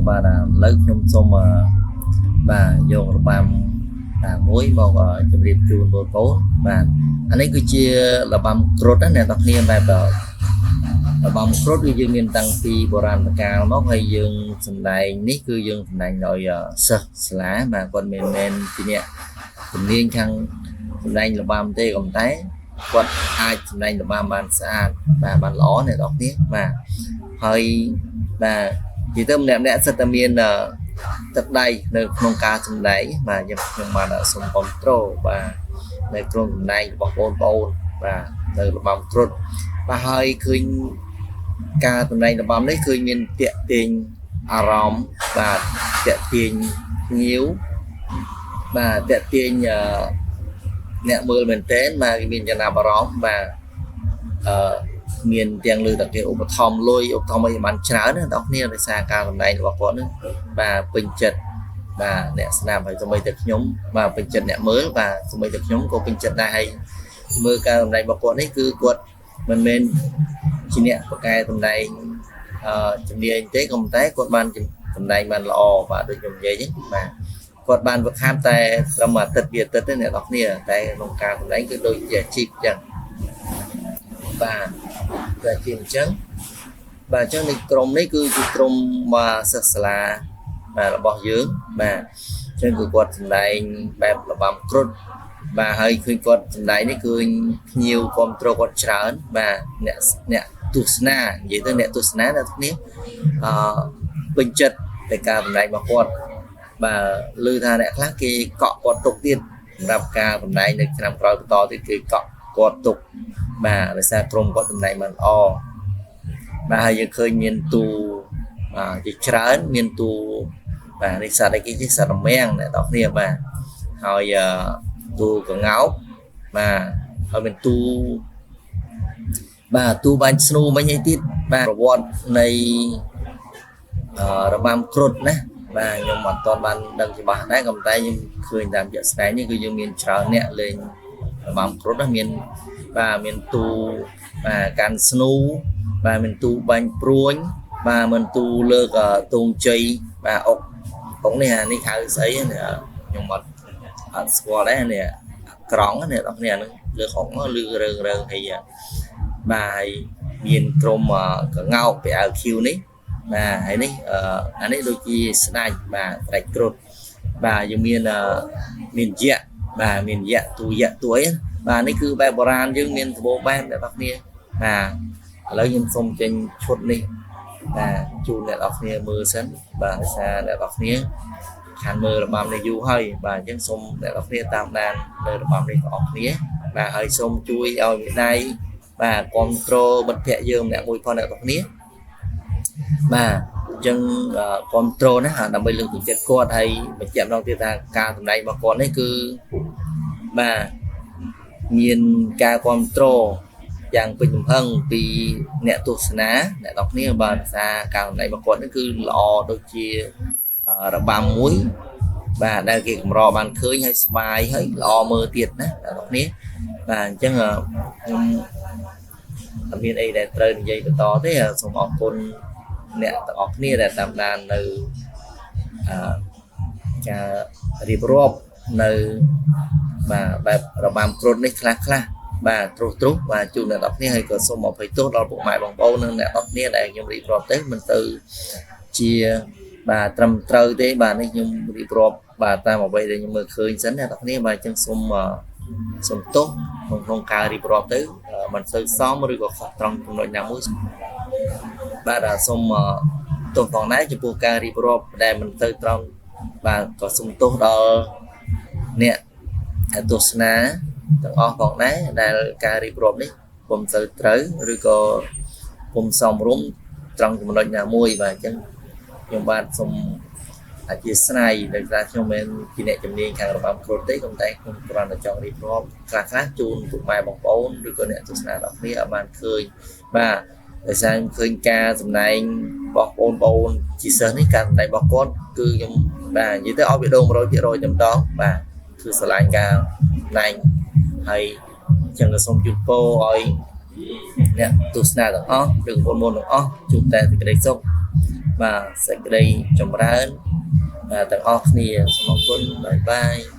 បាទឥឡូវខ្ញុំសូមបាទយករបាំបាទមួយមកជម្រាបជូនបងប្អូនបាទអានេះគឺជារបាំគ្រុឌណាអ្នកទាំងគ្នាបែបរបាំគ្រុឌគឺយើងមានតាំងពីបុរាណកាលមកហើយយើងសម្ដែងនេះគឺយើងសម្ដែងដោយសិស្សសាលាបាទគាត់មិនមែនជាអ្នកជំនាញខាងសម្ដែងរបាំទេក៏ប៉ុន្តែគាត់អាចសម្ដែងរបាំបានស្អាតបាទបានល្អអ្នកទាំងគ្នាបាទហើយបាទនិយាយទៅម្នាក់ម្នាក់សិតតែមានទឹកដៃនៅក្នុងការសម្ដែងបាទខ្ញុំបានសូមគ្រប់គ្រងបាទនៅក្នុងសម្ដែងរបស់បងប្អូនបាទនៅរបាំគ្រុឌបាទហើយឃើញការសម្ដែងរបាំនេះឃើញមានតាក់ទាញអារម្មណ៍បាទតាក់ទាញភ្ញៀវបាទតាក់ទាញអ្នកមើលមែនទែនបាទគេមានចំណាប់អារម្មណ៍បាទអឺមានទាំងលើតាគេឧបត្ថម្ភលុយឧបត្ថម្ភអីបានច្រើនណាបងប្អូនដោយសារការសម្ដែងរបស់គាត់នឹងបាទពេញចិត្តបាទអ្នកស្ដាប់ហើយសូម្បីតែខ្ញុំបាទពេញចិត្តអ្នកមើលបាទសូម្បីតែខ្ញុំក៏ពេញចិត្តដែរហើយមើលការសម្ដែងរបស់គាត់នេះគឺគាត់មិនមែនជាអ្នកប្រកែសម្ដែងជំនាញទេក៏ប៉ុន្តែគាត់បានសម្ដែងបានល្អបាទដូចខ្ញុំនិយាយហ្នឹងបាទគាត់បានវឹកហាត់តែត្រឹមអាទិត្យពីអាទិត្យទេអ្នកនរគ្នាតែក្នុងការសម្ដែងគឺដូចជាអាជីពអញ្ចឹងបាទគឺអាជីពអញ្ចឹងបាទអញ្ចឹងនៅក្រុមនេះគឺជាក្រុមបាទសិស្សសាលាបាទរបស់យើងបាទអញ្ចឹងគឺគាត់សម្ដែងបែបរបាំគ្រុឌបាទហើយឃើញគាត់សម្ដែងនេះឃើញភ្ញៀវគ្រប់គ្រងគាត់ច្រើនបាទអ្នកទស្សនានិយាយទៅអ្នកទស្សនាអ្នកគ្នាអឺពេញចិត្តในការសម្ដែងរបស់គាត់បាទឮថាអ្នកខ្លះគេកក់គាត់ទុកទៀតសម្រាប់ការសម្ដែងនៅឆ្នាំក្រោយបន្តទៀតគេកក់គាត់ទុកបាទដោយសារក្រុមគាត់សម្ដែងបានល្អបាទហើយយើងឃើញមានទូបាទជាច្រើនមានទូបាទនេះសត្វអីគេជាសត្វរមាំងអ្នកនរគ្នាបាទហើយទូកងោកបាទហើយមានទូបាទទូបាញ់ស្នូមិញអីទៀតបាទប្រវត្តិនៃរបាំគ្រុឌណាបាទខ្ញុំអត់ទាន់បានដឹងច្បាស់ដែរក៏ប៉ុន្តែខ្ញុំឃើញតាមជាក់ស្ដែងនេះគឺយើងមានច្រើនអ្នកលេងរបាំគ្រុឌណាមានបាទមានទូបាទកាន់ស្នូបាទមានទូបាញ់ព្រួញបាទមានទូលើកទងជ័យបាទអុកអុកនេះអានេះហៅស្អីខ្ញុំអត់ស្គាល់ដែរនេះក្រង់នេះដល់គ្នាហ្នឹងលើកអុកមកលឺរើងរើងហើយបាទហើយមានក្រុមកងោកពី LQ នេះបាទហើយនេះអានេះដូចជាស្ដាច់បាទស្ដាច់គ្រុឌបាទយើងមានមានយៈបាទមានយៈទូយៈទួយបាទនេះគឺបែបបុរាណយើងមានសម្បូរបែបអ្នកនរគ្នាបាទឥឡូវខ្ញុំសូមចេញឈុតនេះបាទជូនអ្នកនរគ្នាមើលសិនបាទដោយសារអ្នកនរគ្នាខានមើលរបាំនេះយូរហើយបាទអញ្ចឹងសូមអ្នកនរគ្នាតាមដាននៅរបាំនេះទាំងអស់គ្នាបាទហើយសូមជួយឲ្យមេដៃបាទគ្រប់គ្រងមិត្តភ័ក្តិយើងម្នាក់មួយផងអ្នកនរគ្នាបាទអញ្ចឹងគ្រប់គ្រងណាដើម្បីលើកទឹកចិត្តគាត់ហើយបញ្ជាក់ម្ដងទៀតថាការសម្ដែងរបស់គាត់នេះគឺបាទមានការគ្រប់គ្រងយ៉ាងពេញទំហឹងពីអ្នកទស្សនាអ្នកនរគ្នាបាទសារការសម្ដែងរបស់គាត់នេះគឺល្អដូចជារបាំមួយបាទដែលគេកម្របានឃើញហើយស្បាយហើយល្អមើលទៀតណាអ្នកនរគ្នាបាទអញ្ចឹងខ្ញុំអត់មានអីដែលត្រូវនិយាយបន្តទេសូមអរគុណអ្នកទាំងអស់គ្នាដែលតាមដាននៅការរៀបរាប់នៅបាទបែបរបាំគ្រុឌនេះខ្លះខ្លះបាទត្រុសត្រុសបាទជូនអ្នកនរគ្នាហើយក៏សូមអភ័យទោសដល់ពុកម៉ែបងប្អូននិងអ្នកនរគ្នាដែលខ្ញុំរៀបរាប់ទៅមិនទៅជាបាទត្រឹមត្រូវទេបាទនេះខ្ញុំរៀបរាប់បាទតាមអ្វីដែលខ្ញុំមើលឃើញសិនអ្នកនរគ្នាបាទអញ្ចឹងសូមសូមទោសក្នុងការរៀបរាប់ទៅមិនសូវសមឬក៏ខុសត្រង់ចំណុចណាមួយបាទសូមទោសផងដែរចំពោះការរៀបរាប់ដែលមិនទៅត្រង់បាទក៏សូមទោសដល់អ្នកទស្សនាទាំងអស់ផងដែរដែលការរៀបរាប់នេះពុំសូវត្រូវឬក៏ពុំសមរម្យត្រង់ចំណុចណាមួយបាទអញ្ចឹងខ្ញុំបាទសូមអធិស្ឋានដោយសារខ្ញុំមិនជាអ្នកជំនាញខាងរបាំគ្រុឌទេក៏តែខ្ញុំគ្រាន់តែចង់រៀបរាប់ខ្លះៗជូនពុកម៉ែបងប្អូនឬក៏អ្នកទស្សនាដល់គ្នាឲ្យបានឃើញបាទដោយសារខ្ញុំឃើញការសម្ដែងរបស់បងប្អូនជាសិស្សនេះការសម្ដែងរបស់គាត់គឺខ្ញុំបាទនិយាយទៅឲ្យវាដូង 100% តែម្ដងបាទគឺស្រឡាញ់ការសម្ដែងហើយចឹងក៏សូមជូនពរឲ្យអ្នកទស្សនាទាំងអស់ឬបងប្អូនទាំងអស់ជួបតែសេចក្តីសុខ បាទសេចក្តីចម្រើនបាទទាំងអស់គ្នាសូមអរគុណ bye bye.